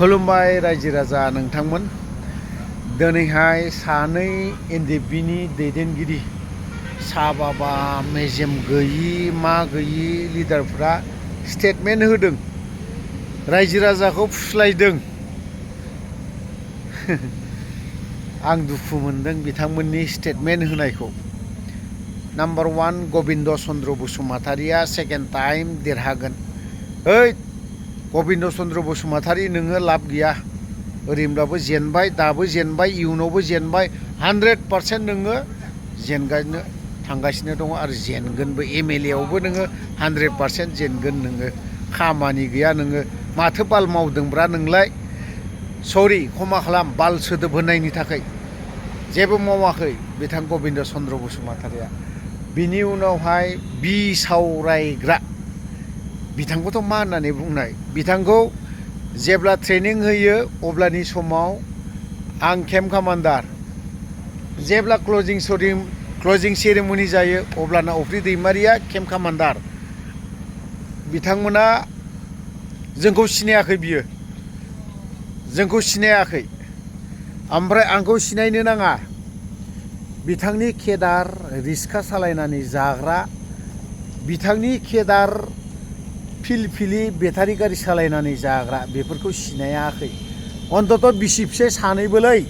खुलुमबाय रायजो राजा नोंथांमोन। दिनैहाय सानै एनडिएफबिनि दैदेनगिरि सा बाबा मेजेम गैयि मा गैयि लिडारफ्रा स्टेटमेन्ट होदों, रायजो राजाखौ फुस्लायदों। आं दुखु मोनदों बिथांमोननि स्टेटमेन्ट होनायखौ। नाम्बार 1 गबिन्द चन्द्र बसुमतारिया सेकेन्ड टाइम देरहागोन। ओइ गबिन्द चन्द्र बसुमतारि, नोङो लाब गैया। ओरैनोब्लाबो जेनबाय, दाबो जेनबाय, इयुनावबो जेनबाय। 100% नोङो जेनगासिनो थांगासिनो दङ आरो जेनगोनबो। एमएलए आवबो नोङो 100% जेनगोन। नोङो खामानि गैया, नोङो माथो बाल मावदोंब्रा नोंलाय? सरि, क्षमा खालाम, बाल सोदोब होनायनि थाखाय। जेबो मावाखै बिथां गबिन्द चन्द्र बसुमतारिया। बिनि उनावहाय बिसावरायग्रा, बिथांखौथ' मा होननानै बुंनाय, बिथांखौ जेब्ला ट्रेनिं होयो अब्लानि समाव आं केम्प कामान्डार, जेब्ला क्लजिं सेरेमनि जायो अब्लाना अफ्रि दैमारिया केम्प कामान्डार। बिथांमोना जोंखौ सिनायाखै, बियो जोंखौ सिनायाखै। ओमफ्राय आंखौ सिनायनो नाङा। बिथांनि केदार रिक्सा सालायनानै जाग्रा, बिथांनि केदार फिलफिलि बेटारि गारि सालायनानै जाग्रा, बेफोरखौ सिनायाखै। अन्तत बिसि फिसाय सानैबोलै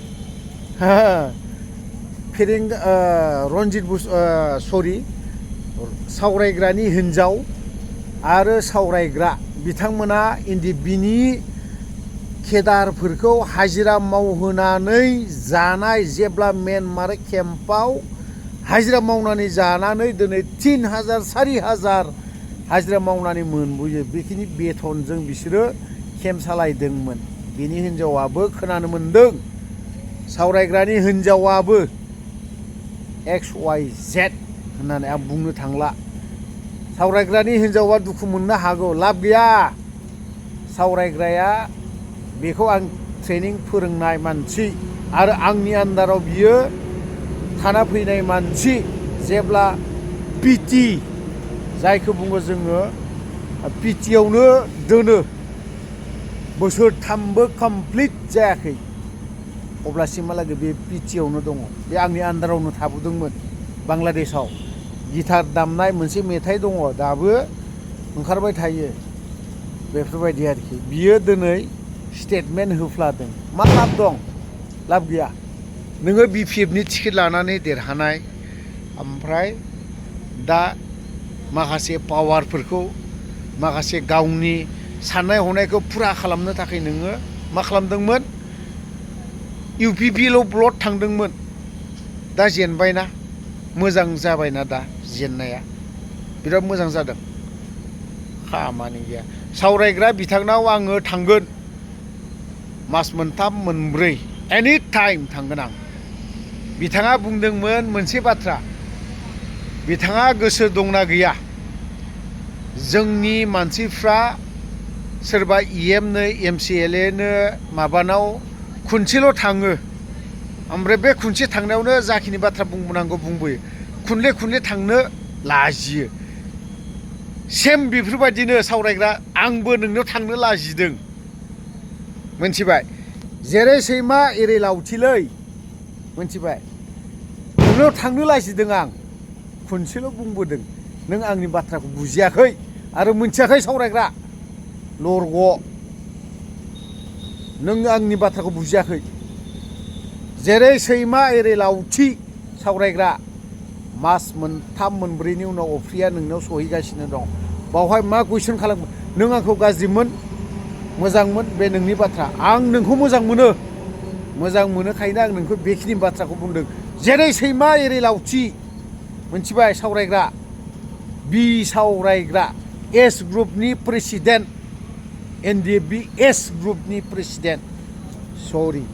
सावरायग्रानि हिन्जाव आरो सावरायग्रा, बिथांमोना एनडिएफबिनि केदारफोरखौ हाजिरा मावहोनानै जानाय। जेब्ला म्यानमार केम्पआव हाजिरा मावनानै जानानै दिनै 3000 4000 हाजिरा मावनानै मोनबोयो, बेखिनि बेथनजों बिसोरो केम्प सालायदोंमोन। बिनि हिन्जावाबो खोनानो मोन्दों, सावरायग्रानि हिन्जावाबो XYZ होननानै आं बुंनो थांला। सावरायग्रानि हिन्जावा दुखु मोननो हागौ, लाब गैया। सावरायग्राया, बेखौ आं ट्रेनिं फोरोंनाय मानसि आरो आंनि आन्दाराव बियो थाना फैनाय मानसि। जेब्ला पिटि, जायखौ बुङो जोङो पिटिआवनो दोनो, बोसोरथामबो कमप्लिट जायाखै अब्लासिमहालागै बे पिटिआवनो दङ। बे आंनि आन्दारावनो थाबोदोंमोन बांलादेशआव। गिटार दामनाय मोनसे मेथाइ दङ, दाबो ओंखारबाय थायो। बेफोरबायदि आरोखि। बियो दिनै स्टेटमेन्ट होफ्लादों। मा लाब दं? लाब गैया। नोङो बिपिएफनि टिकेट लानानै देरहानाय, ओमफ्राय दा माखासे पावारफोरखौ, माखासे गावनि साननाय हनायखौ फुरा खालामनो थाखाय नोङो मा खालामदोंमोन? इउपिपिएल ब्लड थांदोंमोन। दा जेनबायना, मोजां जाबायना, दा जेननाया बिराद मोजां जादों। खामानि गैया। सावरायग्रा बिथांनाव आङो थांगोन, मास मोनथाम मोनब्रै एनि टाइम थांगोन आं। बिथाङा बुंदोंमोन मोनसे बाथ्रा, बिथाङा गोसो दंना गैया, जोंनि मानसिफ्रा सोरबा EMनो MCLAनो माबानाव खनसेल' थाङो, ओमफ्राय बे खनसे थांनायावनो जाखिनि बाथ्रा बुंनांगौ बुंबोयो, खनले थांनो लाजियो। सेम बेफोरबायदिनो सावरायग्रा, आंबो नोंनाव थांनो लाजिदों, मोनथिबाय? जेरै सैमा एरै लावथिलै, मोनथिबाय? नोंनाव थांनो लाजिदों आं। खनसेल' बुंबोदों, नों आंनि बाथ्राखौ बुजियाखै आरो मोनथियाखै। सावरायग्रा लरग', नों आंनि बाथ्राखौ बुजियाखै। जेरै सैमा एरै लावथि। सावरायग्रा, मास मोनथाम मोनब्रैनि उनाव अफ्रिया नोंनाव सहैगासिनो दं। बावहाय मा कुइसन खालामो? नों आंखौ गाज्रिमोन, मोजांमोन, बे नोंनि बाथ्रा। आं नोंखौ मोजां मोनोखायनो आं नोंखौ बेखिनि बाथ्राखौ बुंदों। जेरै सैमा एरै लावथि, मोनथिबाय? सावरायग्रा, बिसावरायग्रा, एस ग्रुपनि प्रेसिडेन्ट, एनडिएफबि एस ग्रुपनि प्रेसिडेन्ट। सरि,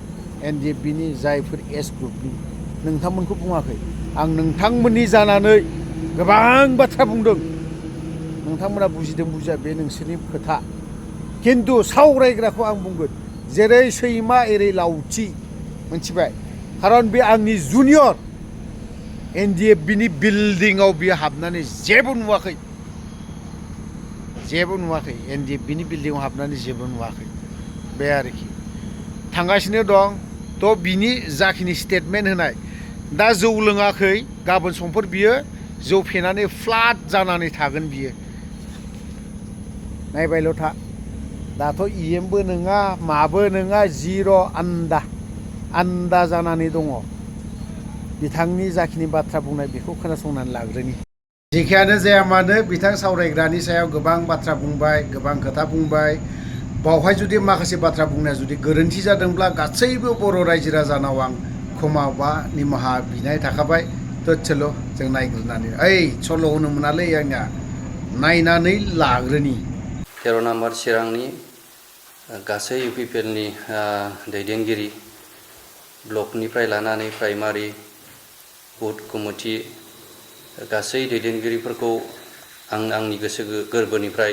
एनडिएफबिनि जायफोर एस ग्रुपनि, नोंथांमोनखौ बुङाखै। आं नोंथांमोननि जानानै गोबां बाथ्रा बुंदों। नोंथांमोना बुजिदों बुजिया बे नोंसोरनि खोथा। खिन्थु सावरायग्राखौ आं बुंगोन, जेरै सैमा एरै लावथि, मोनथिबाय? खारन बे आंनि जुनियर। एनडिएफबिनि बिल्डिंआव बियो हाबनानै जेबो नुवाखै। एनडिएफबिनि बिल्डिंआव हाबनानै जेबो नुवाखै। बे आरोखि थांगासिनो दं। थ' बिनि जाखिनि स्टेटमेन्ट होनाय दा जौ लोङाखै गाबोन समफोर बियो जौ फेनानै फ्लाट जानानै थागोन बियो। नायबायल' था दाथ' इएमबो नङा माबो नङा जिर' आन्दा जानानै दङ। बिथांनि जाखिनि बाथ्रा बुंनाय बेखौ खोनासंनानै लाग्रोनि। जेखियानो जाया मानो बिथां सावरायग्रानि सायाव गोबां बाथ्रा बुंबाय, गोबां खोथा बुंबाय। बावहाय जुदि माखासे बाथ्रा बुंनाया जुदि गोरोन्थि जादोंब्ला गासैबो बर' रायजो राजानाव आं क्षमा बा निमाहा बिनाय थाखाबाय। थोदसेल' जों नायग्रोनानै सल' होनो मोनालै आंनिया नायनानै लाग्रोनि। 13 नम्बर चिरांनि गासै इउपिपिएलनि दैदेनगिरि ब्लकनिफ्राय लानानै प्राइमारि बुथ कमिटि गासै दैदेनगिरिफोरखौ आं आंनि गोसो गोरबोनिफ्राय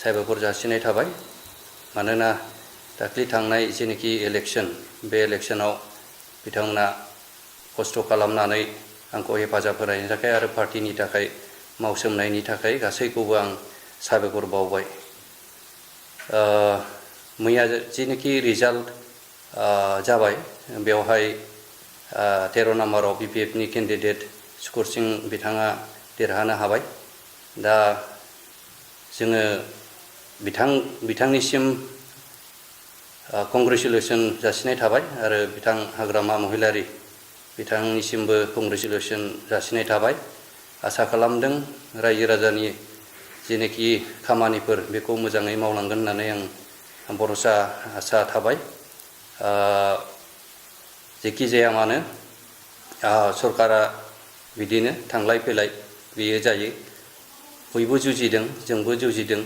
साबायखर जासिनाय थाबाय। मानोना दाख्लै थांनाय जेनोखि इलेक्सन बे इलेक्सनाव बिथांमोना खस्थ' खालामनानै आंखौ हेफाजाब होनायनि थाखाय आरो पार्टिनि थाखाय मावसोमनायनि थाखाय गासैखौबो आं साबायखर बावबाय। मैया जेनोखि रिजाल्ट जाबाय बेवहाय 13 नम्बराव बिपिएफनि केन्डिडेट सुकुर सिं बिथाङा देरहानो हाबाय। दा जोङो बिथांनिसिम कंग्रेचुलेसन जासिनाय थाबाय आरो बिथां हाग्रामा महिलारि बिथांनिसिमबो कंग्रेचुलेसन जासिनाय थाबाय। आसा खालामदों रायजो राजानि जेनोखि खामानिफोर बेखौ मोजाङै मावलांगोन होननानै आं भरसा आसा थाबाय। जेखि जाया मानो सरकारा बिदिनो थांलाय फैलाय बेयो जायो। बयबो जुजिदों, जोंबो जुजिदों।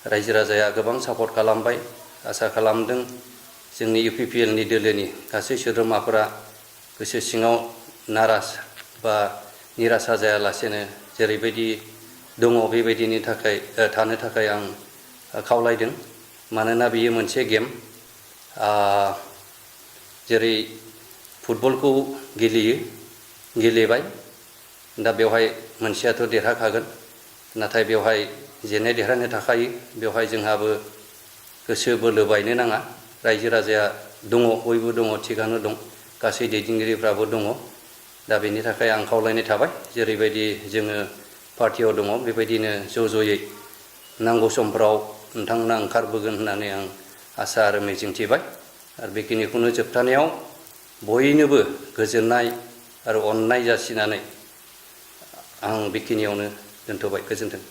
रायजो राजाया गोबां सापर्ट खालामबाय। आसा खालामदों जोंनि इउपिपिएलनि दोलोनि गासै सोद्रोमाफोरा गोसो सिङाव नाराज बा निरासा जायालासेनो जेरैबायदि दङ बेबायदिनि थाखाय थानो थाखाय आं खावलायदों। मानोना बेयो मोनसे गेम। जेरै फुटबलखौ गेलेबाय दा बेवहाय मोनसेयाथ' देरहाखागोन। नाथाय बेवहाय जेननाय देरहानाय थाखायो। बेवहाय जोंहाबो गोसो बोलो बायनो नाङा। रायजो राजाया दङ, बयबो दङ, थिगानो दं। गासै दैदेनगिरिफ्राबो दङ। दा बेनि थाखाय आं खावलायनाय थाबाय जेरैबायदि जोङो पार्टियाव दङ बेबायदिनो ज' ज'यै नांगौ समफ्राव नोंथांमोना ओंखारबोगोन होननानै आं आसा आरो मिजिंथिबाय। आरो बेखिनिखौनो जोबथानायाव बयनोबो गोजोननाय आरो अननाय जासिनानै आं बेखिनियावनो दोनथ'बाय। गोजोन्थों।